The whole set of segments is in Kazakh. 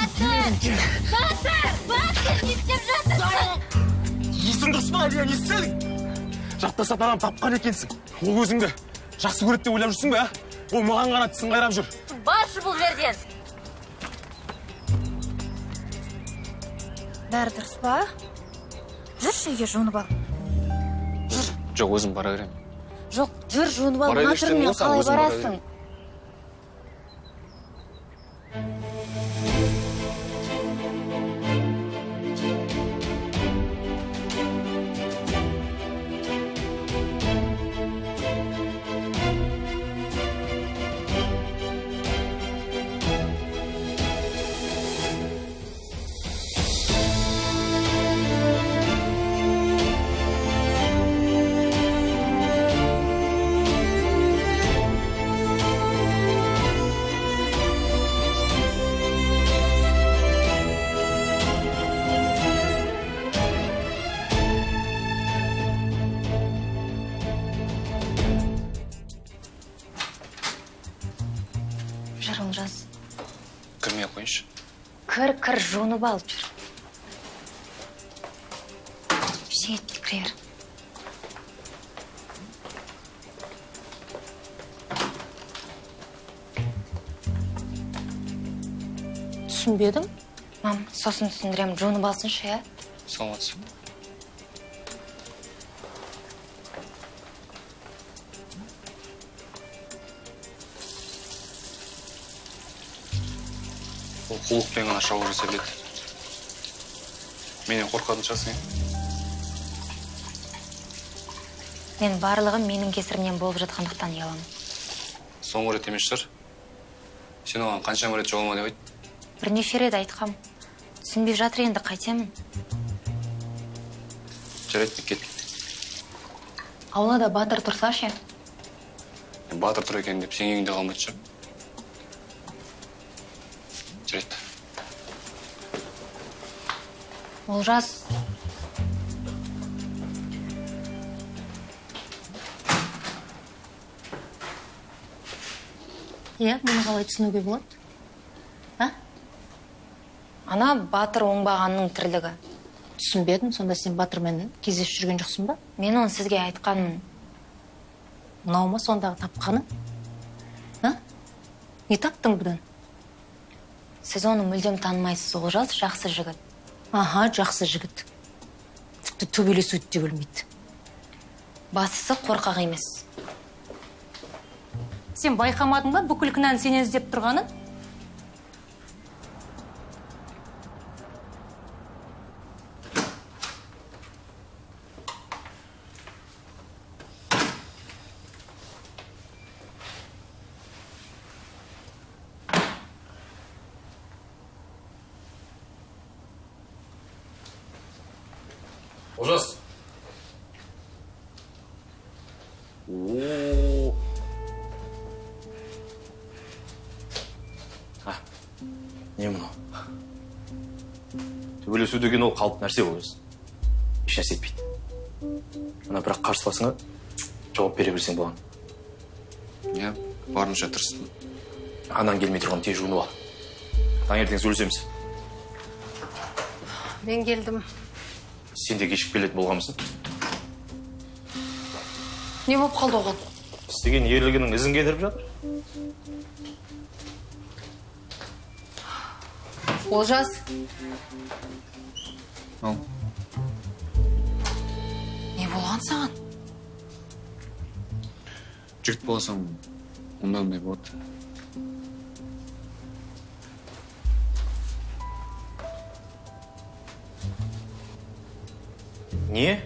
Батыр! Батыр! Батыр, не істеп жатырсың? Есің дұрыс па, Әлия, не істедің? Жақтасатын адам тапқан екенсің. Ол өзіңді жақсы көреді деп ойлап жүрсің бе, а? Ол маған ғана тісін қайрап жүр. Баршы бұл жерден. Бәрі дұрыс па? Жүрші үйге жуынып ал. Жүр. Жоқ, өзім бара беремін. Жоқ, жүр жуынып ал. Бара Мына берсең түріңмен болса, қалай өзім бара барасың? Жүр, Олжас. Кірмей ақ қояйыншы. Кір, кір, жуынып ал, жүр. Ештеңе етпейді, кіре бер. Түсінбедім. Мам, сосын түсіндіремін, жуынып алсыншы, иә? Саламатсыз. Ол қулықпен ғана шабуыл жасай біледі. Менен қорқатын шығарсың, иә? Мен барлығы менің кесірімнен болып жатқандықтан ұяламын. Соңғы рет емес шығар. Сен оған қаншама рет жолама деп айт? Бірнеше рет айтқам. Түсінбей жатыр енді, қайтемін. Жарайды, мен кеттім. Аулада Батыр тұрса ше? Батыр тұр екен деп сен үйіңде қалмайтын шығар. Жарайды. Олжас. Иә, мұны қалай түсінуге болады? А? Ана Батыр оңбағанның тірлігі. Түсінбедім, сонда сен Батырмен кездесіп жүрген жоқсың ба? Мен оны сізге айтқанмын. Мынау ма сондағы тапқаның? А? Не таптың бұдан? Сіз оны мүлдем танымайсыз, Олжас жақсы жігіт. Аха, жақсы жігіт. Тіпті төбелесуді де білмейді. Бастысы қорқақ емес. Сен байқамадың ба бүкіл кінәні сенен іздеп тұрғанын? Олжас. О. А, не мынау? Төбелесу деген ол қалыпты нәрсе, Олжас. Еш нәрсе етпейді. Ана бірақ қарсыласыңа жауап бере білсең болған. Иә, барынша тырыстым. Анаң келмей тұрған тез жуынып ал. Таңертең сөйлесеміз. Мен келдім. Сен де кешігіп келетін болғанбысың? Не болып қалды оған? Істеген ерлігінің ізін кетіріп жатыр. Олжас. Ау. Не болған саған? Жігіт болсам, ондай болады. Не?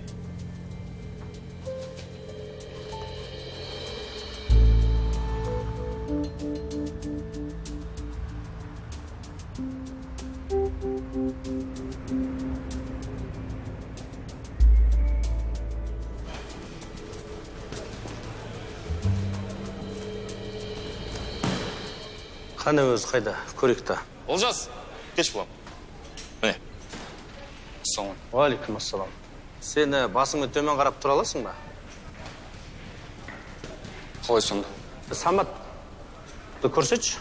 Қане өзі қайда? Көрейік та. Олжас, кеш боламын. Міне. Ассалаумағалейкум. Уағалейкум ассалам. Сен басыңмен төмен қарап тұра аласың ба? Қалай сонда? Саматты көрсетші.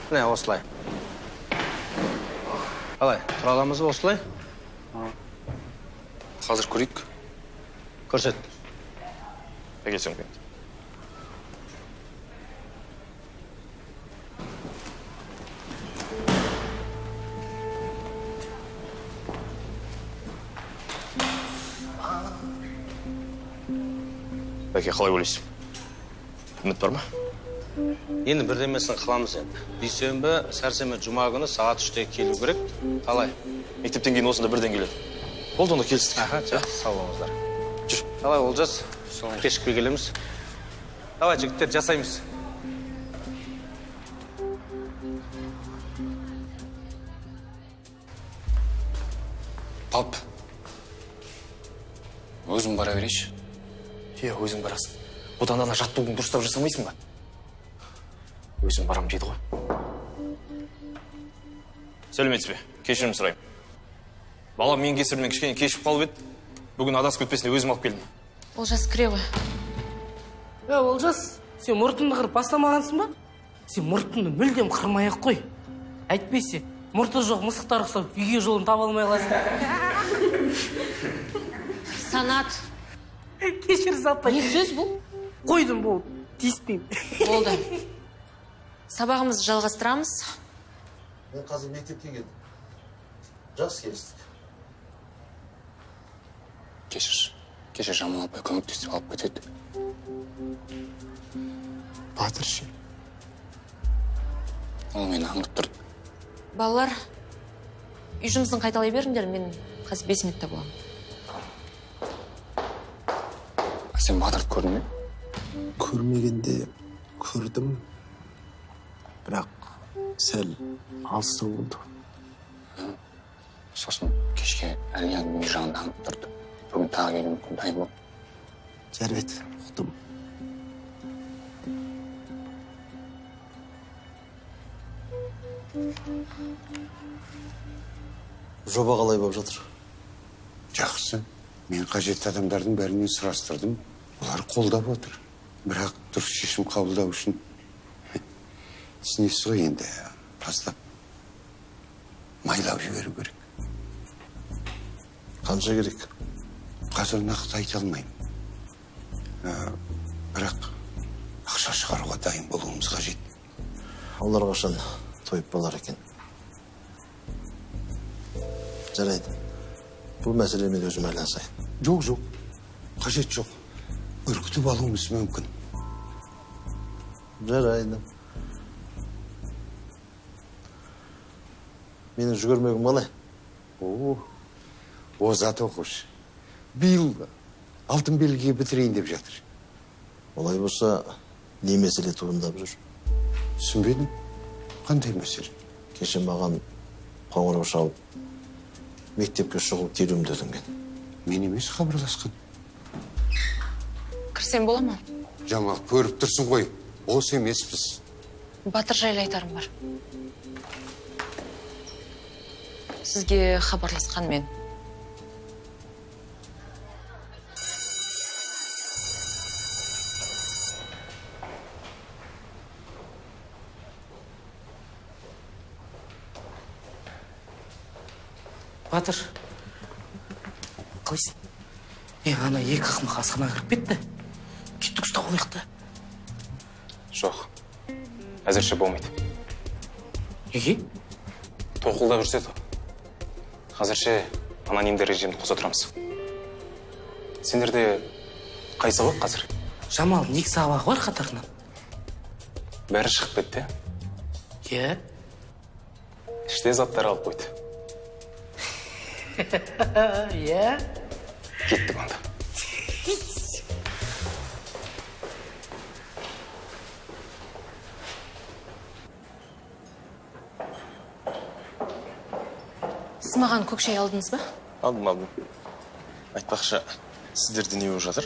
Міне осылай. Қалай, тұра аламыз ба осылай? Қазір көрейік. Көрсет. Әкелсем қойды. Бәке, қалай ойлайсың? Үміт бар ма? Енді бірдемесін қыламыз енді. Дүйсенбі, сәрсенбі, жұма күні сағат 3-те келу керек. Қалай? Мектептен кейін осында бірден келеді. Болды, онда келістік. Аха, жақсы, сау болыңыздар. Жүр. Қалай, Олжас? Кешікпей келеміз. Давай, жігіттер, жасаймыз. Пап, өзім бара берейінші. Е, өзің барасың. Одан ана жаттығуын дұрыстап жасамайсың ба? Өзім барам дейді ғой. Сәлеметсіз бе? Кешірім сұраймын. Балам менің кесірімнен кішкене кешіп қалып еді. Бүгін адасып кетпесін деп өзім алып келдім. Олжас, кіре ғой. Олжас, сен мұртыңды қырып бастамағансың ба? Сен мұртыңды мүлдем қырмай-ақ қой. Әйтпесе, мұрты жоқ мысықтар ұқсап үйге жолын таба алмай қаласың. Санат. Кешіріңіз, апай. Не сөз бұл? Қойдым, болды. Тиіспеймін. Болды. Сабағымызды жалғастырамыз. Мен қазір мектептен келдім. Жақсы келістік. Кешір. Кеше Жамал апай көмектесіп алып кетеді. Батыр ше. Ол мені аңдып тұрды. Балалар, үй жұмысын қайталай беріңдер, мен қазір 5 минутта боламын. Сен Батырды көрдің бе? Көрмегенде көрдім, бірақ сәл алыстау болды. Сосын кешке Әлияның үй жағында аңдып тұрды. Бүгін тағы келуі мүмкін, дайын бол. Жарайды, ұқтым. Жоба қалай болып жатыр? Жақсы. Мен қажетті адамдардың бәрінен сұрастырдым. Олар қолдап отыр. Бірақ дұрыс шешім қабылдау үшін түсінесіз ғой енді, аздап майлап жіберу керек. Қанша керек? Қазір нақты айта алмаймын. Бірақ ақша шығаруға дайын болуымыз қажет. Олар қашан тойып болар екен? Жарайды. Бұл мәселемен өзім айланысайын. Жоқ, жоқ. Қажет жоқ. Үркітіп алуымыз мүмкін. Жарайды. Менің жүгірмегім қалай? О, озат оқушы. Биыл алтын белгіге бітірейін деп жатыр. Олай болса, не мәселе туындап жүр? Түсінбедім. Қандай мәселе? Кеше маған қоңырау шалып, мектепке шұғыл келуімді өтінген. Мен емес хабарласқан. Кірсем бола ма? Жамал, көріп тұрсың ғой, бос емеспіз. Батыр жайлы айтарым бар. Сізге хабарласқан мен. Батыр, қалайсың? Ана екі ақымақ асханаға кіріп кетті. Кеттік, ұстап алайық та. Жоқ, әзірше болмайды. Неге? Тоқылдап жүрсе то. Қазірше анонимді режимді қоса тұрамыз. Сендерде қай сабақ қазір? Жамалдың 2 сабағы бар қатарынан. Бәрі шығып кетті, Иә. Іште заттар алып қойды. Иә. Кеттік онда. Сіз маған көк шай алдыңыз ба? Алдым, алдым. Айтпақшы, сіздерде не болып жатыр?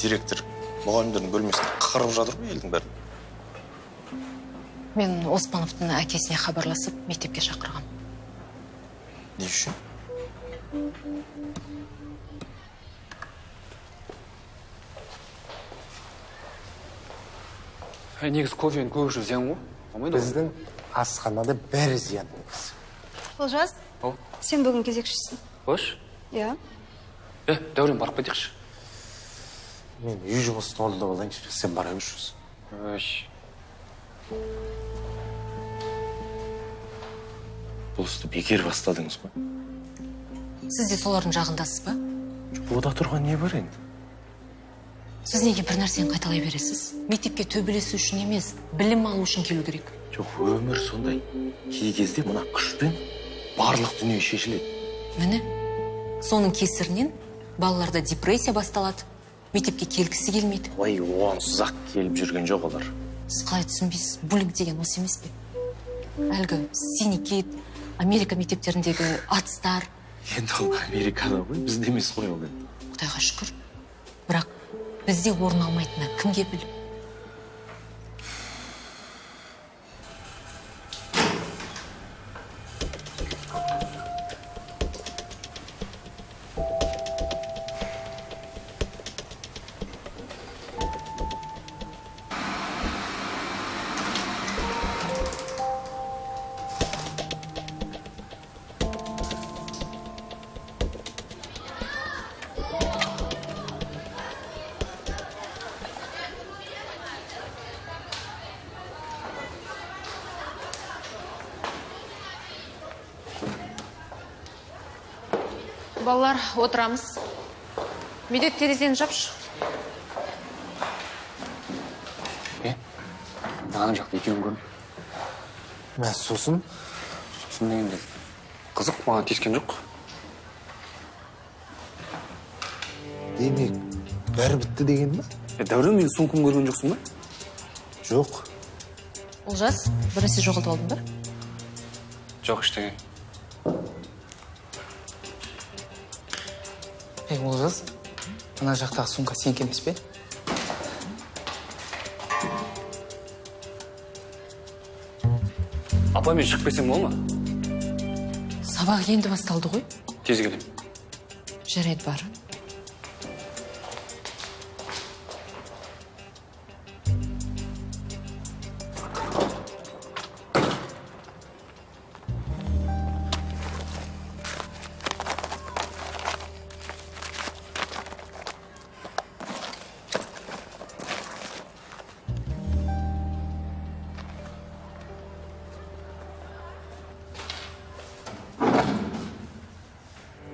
Директор мұғалімдердің бөлмесін қырып жатыр ғой елдің бәрін. Мен Оспановтың әкесіне хабарласып, мектепке шақырғам. Не үшін? Негізі кофені көп ішу зиян ғой. Болмайды ғой. Біздің асханада бәрі зиян негізі. Олжас, сен бүгін кезекшісің. Қош? Иә. Дәурен, барып кетейікші. Мен үй жұмысын орындап алайыншы, сен бара берші. Бұл істі бекер бастадыңыз ғой. Сіз де солардың жағындасыз ба? Ода тұрған не бар енді? Сіз неге бір нәрсені қайталай бересіз? Мектепке төбелесу үшін емес, білім алу үшін келу керек. Жоқ, өмір сондай. Кей кезде мына күшпен барлық дүние шешіледі. Міне, соның кесірінен балаларда депрессия басталады, мектепке келгісі келмейді. Ой, онсыз-ақ келіп жүрген жоқ олар. Сіз қалай түсінбейсіз? Буллинг деген осы емес пе? Әлгі синий кит, Америка мектептеріндегі атыстар. Енді ол Америкада ғой, бізде емес қой ол енді. Құдайға шүкір. Бірақ бізде орын алмайтынына кім кепіл? Балалар, отырамыз. Медет, терезені жапшы. Ана жақта екеуін көрдім. Мә, сосын? Сосын дегенде қызық, маған тиіскен жоқ. Демек, бәрі бітті деген бе? Дәурен, менің сумкамды көрген жоқсың ба? Жоқ. Олжас, бір нәрсе жоғалтып алдың ба? Жоқ, ештеңе. Ей, Олжас, ана жақтағы сумка сенікі емес пе? Апа, мен шығып кетсем бола ма? Сабақ енді басталды ғой. Тез келемін. Жарайды, бар.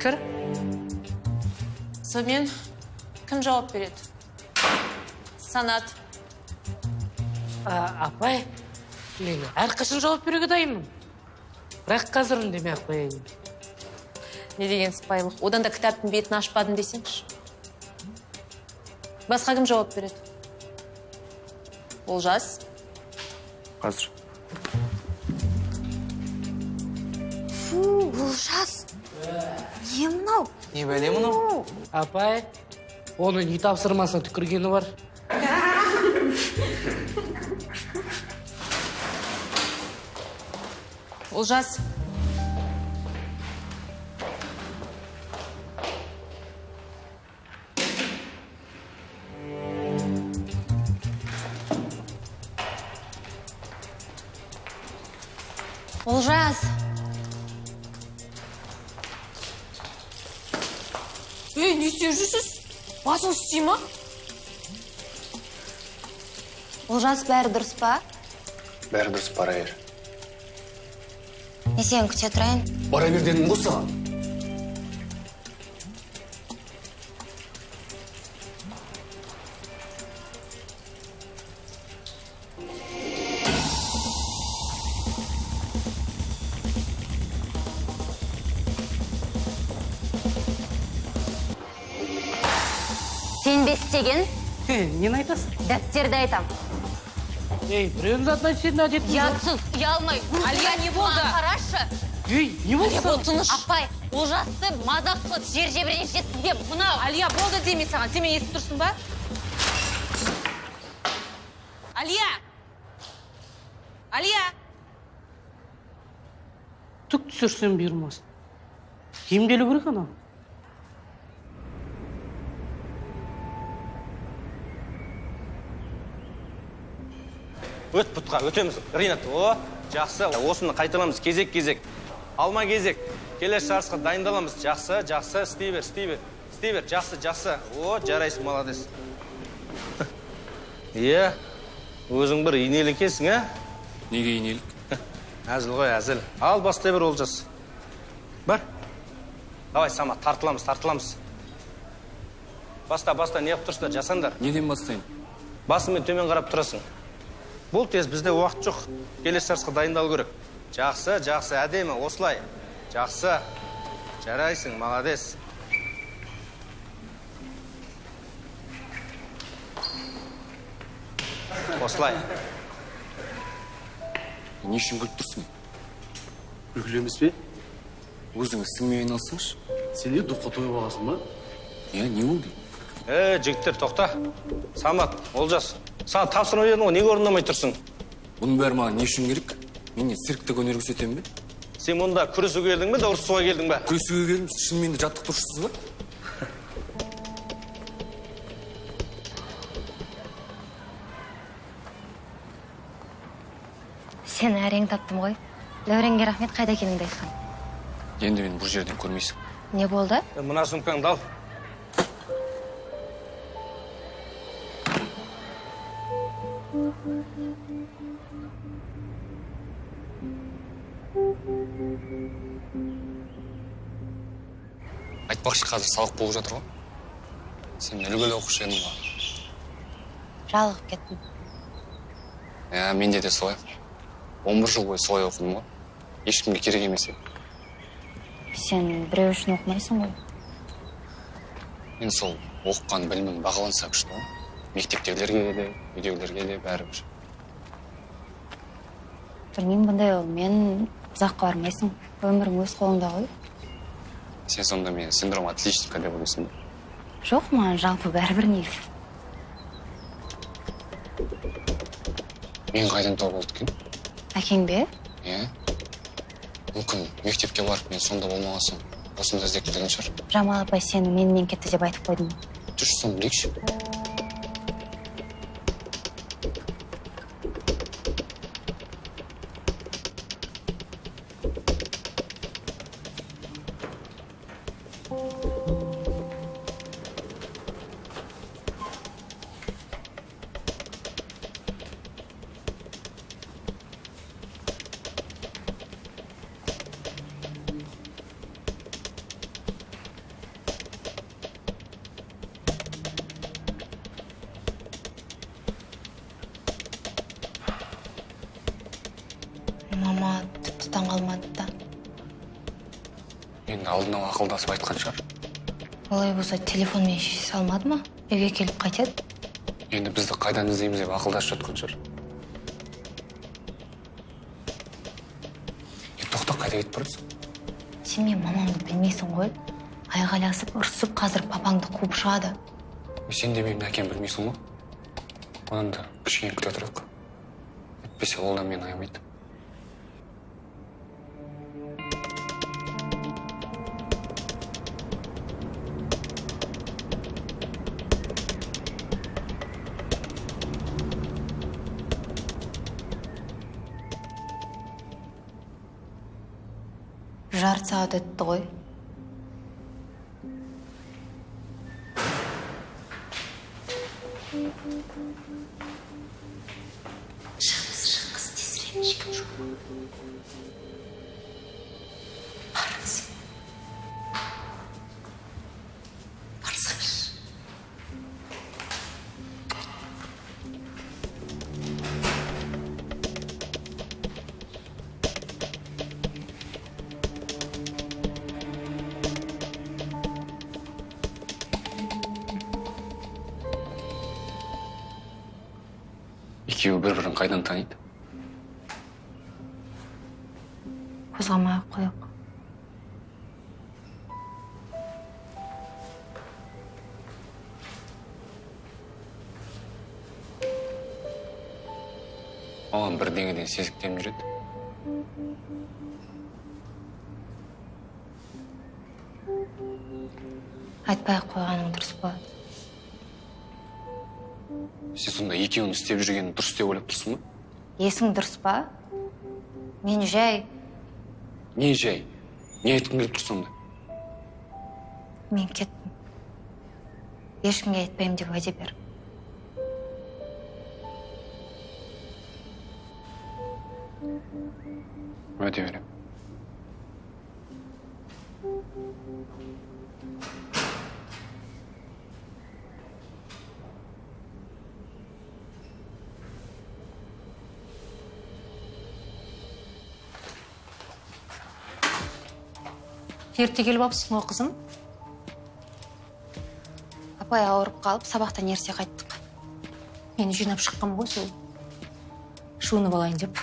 Кір. Сонымен кім жауап береді? Санат. Апай, мен әрқашан жауап беруге дайынмын. Бірақ қазір үндемей ақ қояйын. Не деген сыпайылық. Одан да кітаптың бетін ашпадым десеңші. Басқа кім жауап береді? Олжас. Қазір. Фу, Олжас. Не мынау? Не бәле мынау? Апай, оның үй тапсырмасына түкіргені бар. Олжас. Олжас. Ей, не істеп жүрсіз? Басыңыз істей ма? Олжас, бәрі дұрыс па? Бәрі дұрыс, бара бер. Мен сені күте тұрайын. Бара бер дедім ғой саған. Сенбес деген? Нені айтасың? Дәптерді айтам. Ей, біреудің затын айтып әдетім жоқ. Ұятсыз, ұялмай. Әлия, не болды? Қарашы. Ей, не болды Әлия, бол, тыныш. Апай, Олжасты мазақ қылып жер жебіріне жеткізген мынау. Әлия, болды демей саған. Сен мені естіп тұрсың ба? Әлия! Әлия! Түк түсірсем бұйырмасын. Емделу керек анау. Өт бұтқа, өтеміз. Ринат, о, жақсы. Осыны қайталамыз кезек-кезек. Алма кезек. Келесі жарысқа дайындаламыз. Жақсы, жақсы, істей бер, істей бер. Істей бер, жақсы, жақсы. О, жарайсың, молодец. Иә, өзің бір инелік екенсің, ә? Неге инелік? Әзіл ғой, әзіл. Ал, бастай бер, Олжас. Бар. Давай, Самат, тартыламыз, тартыламыз. Баста, баста, не қылып тұрсыңдар, жасаңдар. Неден бастайын? Басыңмен төмен қарап тұрасың. Бұл тез, бізде уақыт жоқ. Келесі жарысқа дайындалу керек. Жақсы, жақсы, әдемі, осылай. Жақсы. Жарайсың, молодец. Осылай. Не үшін күліп тұрсың? Күлкілі емес пе? Өзің ісіңмен айналыссаңшы. Сен не дұққа тойып алғансың ба? Иә, не болды? Жігіттер, тоқта. Самат, Олжас, саған тапсырма бердім ғой, неге орындамай тұрсың? Бұның бәрі маған не үшін керек? Мен не циркте өнер көрсетемін бе? Сен мұнда күресуге келдің бе, да ұрысуға келдің бе? Күресуге келдім, шынымен де жаттықтырушысыз ба? Сені әрең таптым ғой. Дәуренге рахмет, қайда екеніңді айтқан. Енді мені бұл жерден көрмейсің. Не болды? Мына сумкаңды ал. Айтпақшы, қазір салық болып жатыр ғой. Сен үлгілі оқушы едің ғой. Жалығып кеттім. Иә, менде де солай. 11 жыл бойы солай оқыдым ғой. Ешкімге керек емес еді. Сен біреу үшін оқымайсың ғой. Мен сол оқыған білімім бағаланса күшті ғой. Мектептегілерге де, үйдегілерге де бәрібір. Білмеймін, бұндай жолмен ұзаққа бармайсың. Өмірің өз қолыңда ғой. Сен сонда мені синдром отличника деп ойлайсың ба? Жоқ, маған жалпы бәрібір негізі. Мен қайдан тауып алды екен? Әкең бе? Иә. Мүмкін мектепке барып мен сонда болмаған соң осында іздеп келген шығар. Жамал апай сені менімен кетті деп айтып қойдым. Жүрші, соны білейікші. Мама тіпті таң қалмады да. Енді алдын ала ақылдасып айтқан шығар. Олай болса телефонмен шеше салмады ма? Үйге келіп қайтеді? Енді бізді қайдан іздейміз деп ақылдасып жатқан шығар. Тоқта, қайда кетіп барасың? Сен менің мамамды білмейсің ғой. Айғайласып, ұрсып, қазір папаңды қуып шығады. Сен де менің әкемді білмейсің ғой. Одан да кішкене күте тұрайық. Әйтпесе ол да мені аямайды. Жарты сағат өтті ғой. Шығыңыз, шығыңыз, тезірек, ешкім жоқ. Барыңыз. Барсаңыз. Екеуі бір-бірін қайдан таниды? Қозғамай ақ қояйық. Маған бірдеңеден сезіктеніп жүреді. Айтпай ақ қойғаның дұрыс болады. Сен сонда екеуінің істеп жүргенін дұрыс деп ойлап тұрсың ба? Есің дұрыс па? Мен жай Не жай? Не айтқың келіп тұр сонда? Мен кеттім. Ешкімге айтпаймын деп уәде бер. Уәде беремін. Ерте келіп алыпсың ғой, қызым. Апай ауырып қалып, сабақтан ерте қайттық. Мен жинап шыққам ғой сол. Жуынып алайын деп.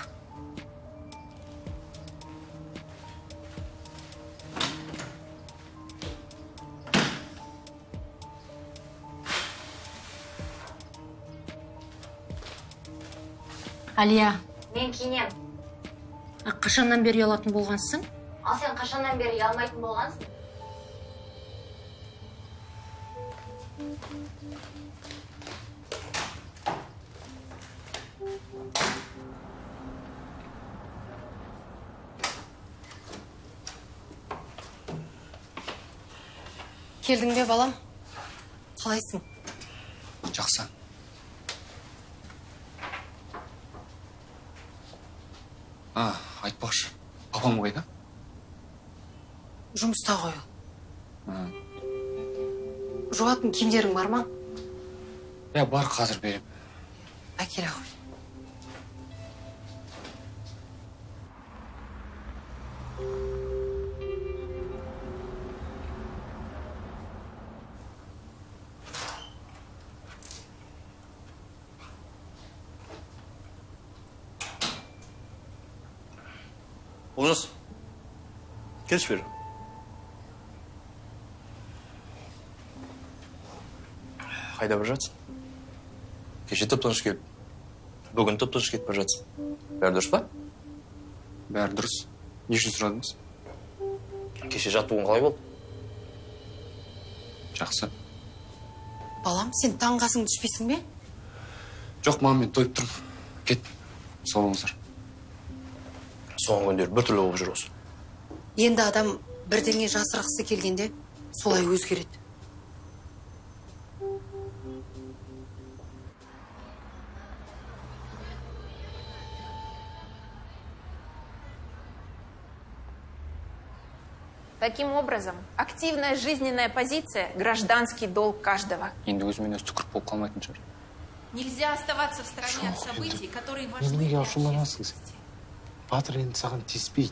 Алия. Мен киінем. А қашаннан бері ұялатын болғансың? Ал сен қашаннан бері ұялмайтын болғансың? Келдің бе, балам? Қалайсың? Жақсы. А, айтпақшы, папам қайда? Жұмыста ғой ол. Жуатын киімдерің бар ма? Иә, бар, қазір берем. Әкеле ғой. Олжас, келші бері. Қайда бара жатсың? Кеше тып-тыныш келіп, бүгін тып-тыныш кетіп бара жатсың. Бәрі дұрыс па? Бәрі дұрыс. Не үшін сұрадыңыз? Кеше жаттығуың қалай болды? Жақсы. Балам, сен таңғы асыңды ішпейсің бе? Жоқ, мам, мен тойып тұрмын. Кет, сау болыңыздар. Соңғы күндері біртүрлі болып жүр осы. Енді адам бірдеңе жасырғысы келгенде солай өзгереді. Таким образом, активная жизненная позиция – гражданский долг каждого. Енді өзімен өзі түкіріп болып қалмайтын шығар. Нельзя оставаться в стороне от событий, которые важны Неменеге для ашуланасың сен? Батыр енді саған тиіспейді.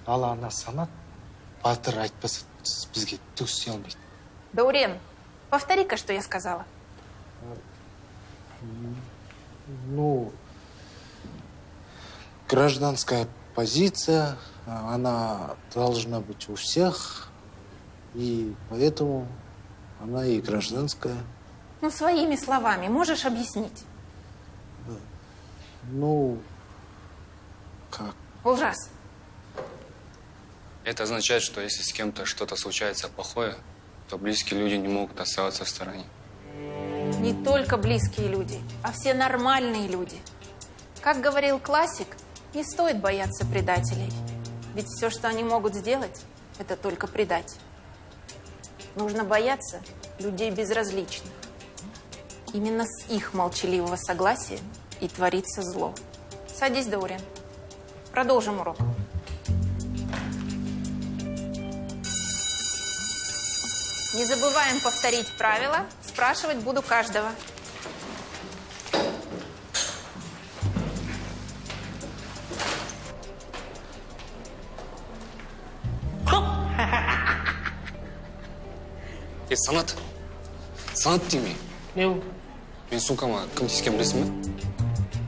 Ал ана Санат, Батыр айтпаса бізге түк істей алмайды. Даурен, повтори-ка, что я сказала. Ну, гражданская позиция, она должна быть у всех, и поэтому она и гражданская. Ну, своими словами можешь объяснить? Ну, как? Олжас. Это означает, что если с кем-то что-то случается плохое, то близкие люди не могут оставаться в стороне. Не только близкие люди, а все нормальные люди. Как говорил классик, не стоит бояться предателей. Ведь все, что они могут сделать, это только предать. Нужно бояться людей безразличных. Именно с их молчаливого согласия и творится зло. Садись, Даурен. Продолжим урок. Не забываем повторить правила. Спрашивать буду каждого. Санат. Санат деймін. Не ол? Мен сумкама кім тиіскен білесің бе?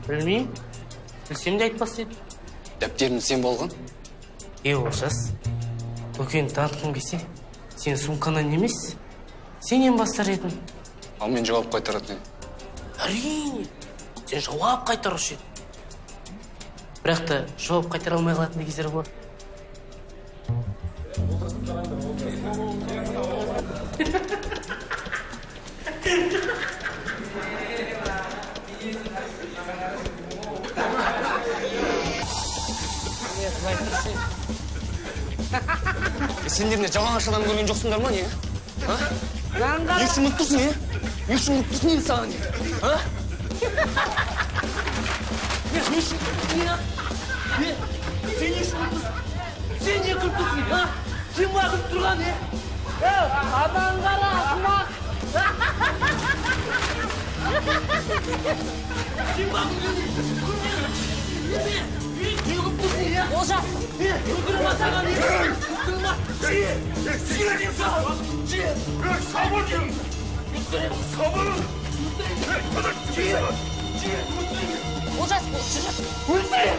Білмеймін. Білсем де айтпас едім. Дәптерімді сен болған? Олжас, көкені танытқым келсе, сен сумканан емес, сенен бастар едім. Ал мен жауап қайтаратын едім. Әрине, сен жауап қайтарушы едің. Бірақ та жауап қайтара алмай қалатын кездер болады. Сендер не жалаңаш адам көрген жоқсыңдар ма, не? А? Не үшін күліп тұрсың, е? Не үшін күліп тұрсың енді саған, не? А? Не үшін күліп тұрсың, а? Не? Сен не үшін күліп тұрсың? Сен не күліп тұрсың, а? Сен ба күліп тұрған, е? Е, анаң қара, ақымақ! Сен ба күлген? Не? Не күліп тұрсың, е? Олжас! Не? Күлдірме саған, е? Күлдірме! Сабыр деймін! Сабыр! Олжас, Өлтірем!